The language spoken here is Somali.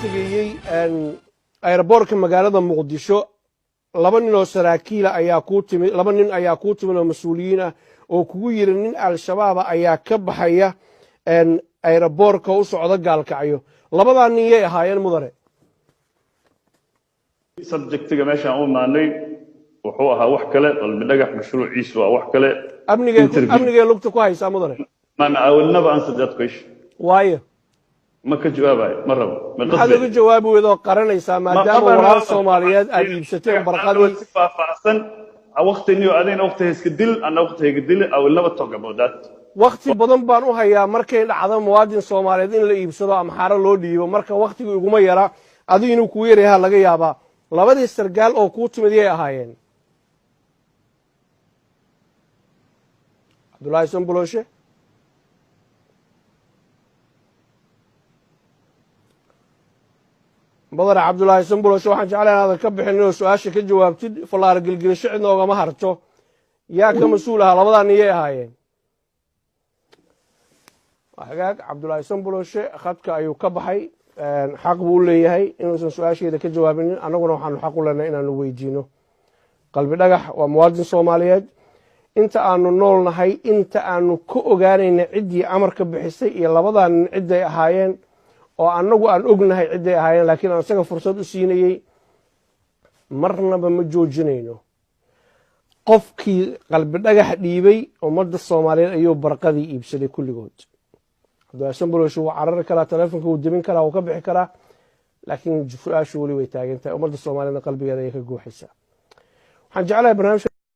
tegayey aeroboortka magaalada Muqdisho, laba nin oo saraakiila ayaa kuu timid, laba nin ayaa kuu timid oo mas-uuliyiin ah oo kugu yidhi nin Al-Shabaaba ayaa ka baxaya aeroboortka u socda Gaalkacyo. Labadaa nin yay ahaayeen, mudane? Subjectiga meeshaan u imaanay wuxuu ahaa wax kale. Qalbi Dhagax mashruuciisu waa wax kale. Amnigee amnigee lugta ku haysaa, mudane? Man, I will never answer that question. Waayo? Ma ka jawaabayo, ma rabo. Ma Maxaad uga jawaabi weyda oo qaranaysaa, maadaama walaal Soomaaliyeed aad iibsateen barqadii? Si faahfaahsan waqtiniyo adina waqti iska dil, ana waqti iga dil. I will never talk about that. Wakti badan baan u hayaa. Markay dhacdo muwaadin Soomaaliyeed in la iibsado, Amxaaro loo dhiibo, marka waktigu iguma yara, adigu inuu kugu yaryahaa laga yaabaa. Labadii sargaal oo kuu timid yay ahaayeen, Cabdullaahi Sanbuloshe? Mudane Cabdullaahi Sanbuloshe, waxaan jeclay inaadan ka bixin inoo su-aasha ka jawaabtid. Fallaara gelgelisho cidna ogama harto. Yaa ka mas-uul ahaa? Labadaa nin yay ahaayeen? Hagaag, Cabdullaahi Sanbuloshe khadka ayuu ka baxay. Xaq buu u leeyahay inuusan su-aasheeda ka jawaabinin, annaguna waxaanu xaq u leenahay inaanu weydiino. Qalbi Dhagax waa muwaadin Soomaaliyeed. Inta aanu nool nahay, inta aanu ka ogaanayna ciddii amarka bixisay iyo labadaa nin cidday ahaayeen, oo annagu aan ognahay cidday ahaayeen, laakiin aan isaga fursad u siinayey, marnaba ma joojinayno. Qofkii Qalbi Dhagax dhiibay ummadda Soomaaliyeed ayuu barqadii iibsaday kulligood. Cabdullahi Sanbuloshe wuu carari karaa, telefonka wuu demin karaa, wuu ka bixi karaa, laakiin su-aashu weli way taagan tahay. Ummadda Soomaaliyedna qalbigeeda ayay ka guuxaysaa. Waxaan jeclahay barnaamijka